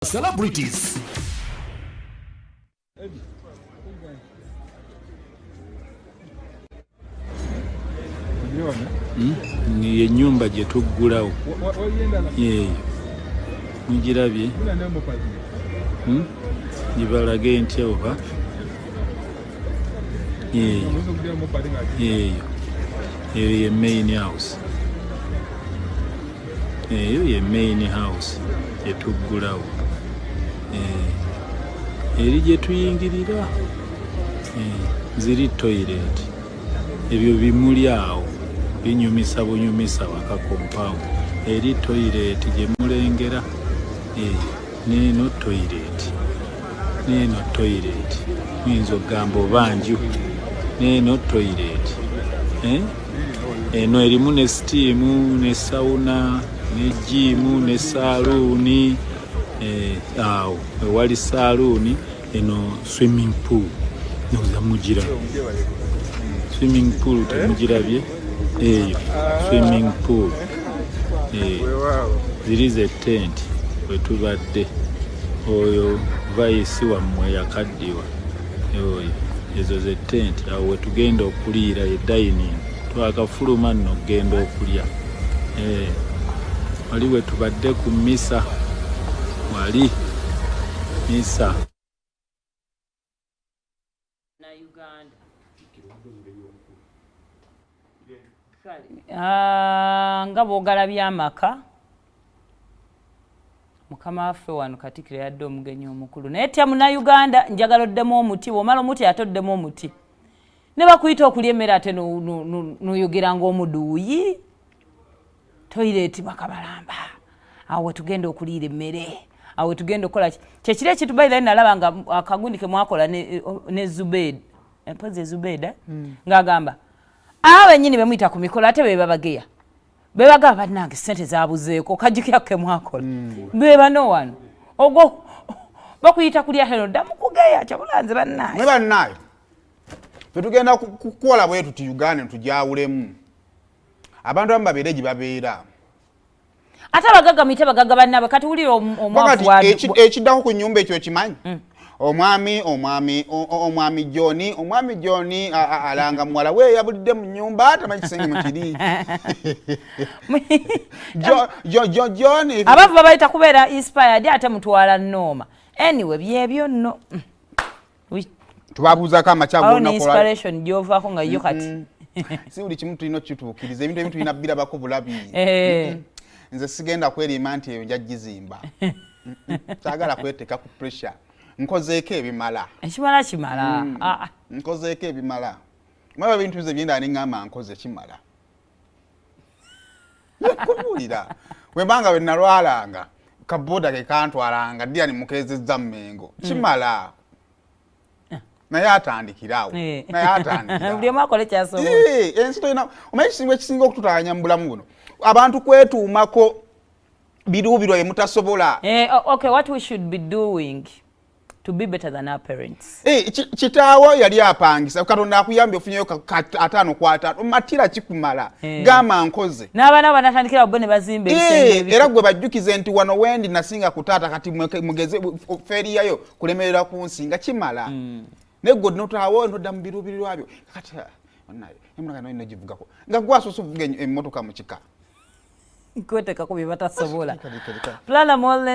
Celebrities. Yenyumba gye tuggulawo yeeyo mugirabye. Gibalage ntya oba yeeyo yeeyo eyo ye main house, eyo ye main house gye tuggulawo, eri gye tuyingirira. Ziri toilet, ebyo bimuli awo binyumisa bunyumisa waka compound. Eri toilet gye mulengera eyo, neeno toilet, neeno toilet, muyinza okugamba oba nju, neeno toilet. Eno erimu ne steam ne sauna ne gym ne saaluuni. Awo ewali saaluuni, eno swimming pool noza mugira swimming pool temugirabye? Eyo swimming pool. Ziri ze tent wetubadde. Oyo vice wammwe yakaddiwa oyo. Ezo ze tent, awo wetugenda okuliira, ye dining. Twakafuluma nno okugenda okulya. Wali wetubadde ku misa, wali misa. Na Uganda. Nga bw'ogalabye amaka mukama waffe wano Katikkiro yadde omugenyi omukulu. Naye tya Munnayuganda, njagala oddemu omuti. Bw'omala omuti, ate oddemu omuti ne bakuyita okulya emmere, ate n'oyogera ng'omuduuyi. Toilet bakabalamba, awo wetugenda okuliira emmere, awo wetugenda okukola ki. Kyekiri ekintu by the nalaba nga akagundi ke mwakola ne Zubed, mpozi Zubeda, ng'agamba aba bennyini bemuyita ku mikolo ate be babageya, bebagamba bannange sente zabuzeeko. Kajjukira ke mwakola be bano wano, ogwo bakuyita kulya heno ddamu kugeya kyabulanze bannange. Mwe bannaayo, fe tugenda kukola bwe tuti Uganda tujawulemu abantu abamu babeere gye babeera. Ate abagagga muyite bagagga bannaabwe. Kati wulira omwavu. Ekiddako ku nyumba ekyo kimanyi, omwami John, omwami John alanga muwala we yabulidde mu nyumba, tamanyi kisenge mukiri. John. Abavu babayita kubeera inspired, ate mutwala nooma. Anyway, byebyo nno. Tubabuuzako amakya. Inspiration gyovaako nga yo kati. Si buli kimu tulina okukituukiriza. Ebintu ebimu tulina birabako bulabi. Nze sigenda kwerima nti eyo nja gizimba. Saagala kweteeka ku pressure, nkozeeko ebimala. Ekimala kimala. Ah, ah. Nkozeeko ebimala. Mwaba ebintu nze byendala neŋŋamba nkoze kimala. Nkubuulira, wembanga bwe nalwalanga kaboda ke kantwalanga dyani mukeezezza Mmengo, kimala. Naye atandikirawo. Naye atandikirawo. Buli omu akole kyasobola. Ensi tolina omanyi ekisinga, ekisinga okututaanya mu bulamu buno, abantu kwetuumako biruubirwa bye mutasobola. Okay, what we should be doing to be better than our parents? Kitaawo yali apangisa, Katonda akuyambye ofunyeyo 50 ku 50, matira kikumala. Gamba nkoze. N'abaana banatandikira bo ne bazimba ebisenge. Era gwe bajjukize nti wano wendi nasinga ku taata, kati mugeze feeriyayo kulemerera ku nsi nga kimala. Naye gwe notaawo nodda mu biruubirirwa byo. Kati emotoka nayo nogivugako nga gwasoose ovuga emmotoka mu kika. Kwetekako bye batasobola. Plana.